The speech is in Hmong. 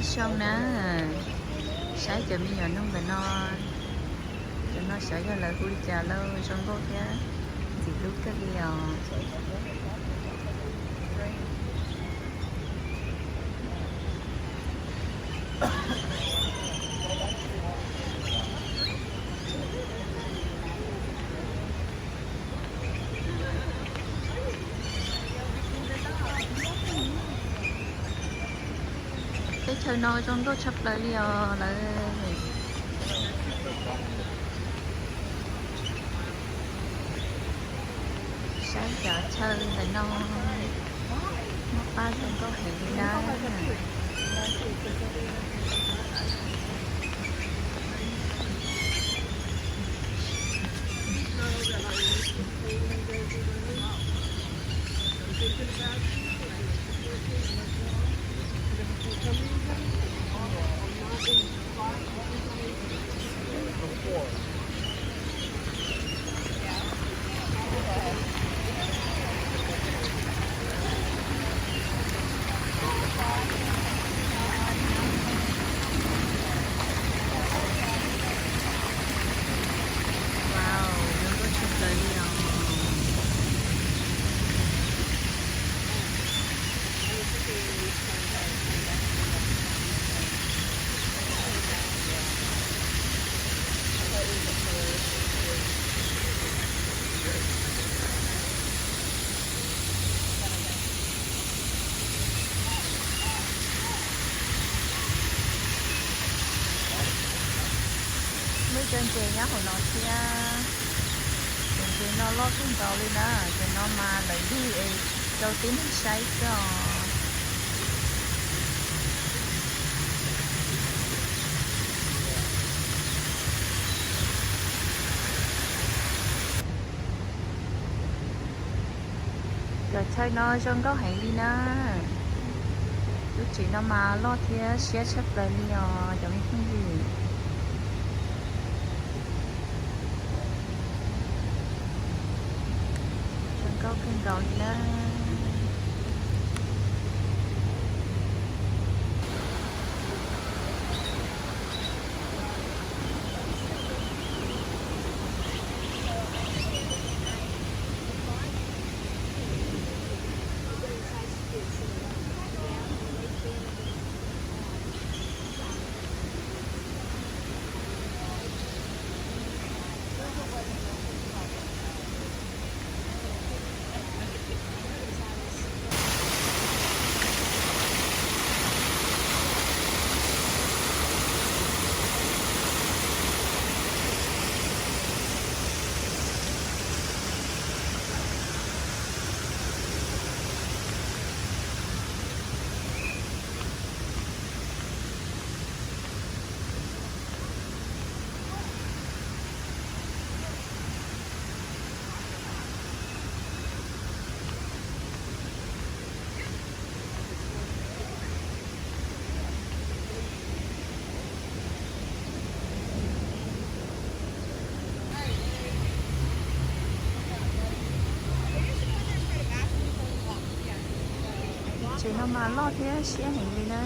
Zoo na, saib cov me nyuam noog ntawm no, cov no xyov yog lawv hu li cas lauj, zoo nkauj thiab ntxim hlub kawg li os. Teb chaws no zoo nkauj tshaj plaws li os lawv. Saib cov chaw ntawm no, muaj pab zoo nkauj heev li na. Wow, zoo nkauj tshaj plaws li os. Muaj cov ntses nyob hauv no thiab. Cov ntses no loj kawg nkaus li na, cov no mas lawv yug es rau tib neeg saib xwb os. Cov chaw no zoo nkauj heev li na. Lub tsev no mas loj thiab siab tshaj plaws li os cov me phooj ywg. Zoo nkauj kawg nkaus li na. Tsev no mas loj thiab siab heev li na.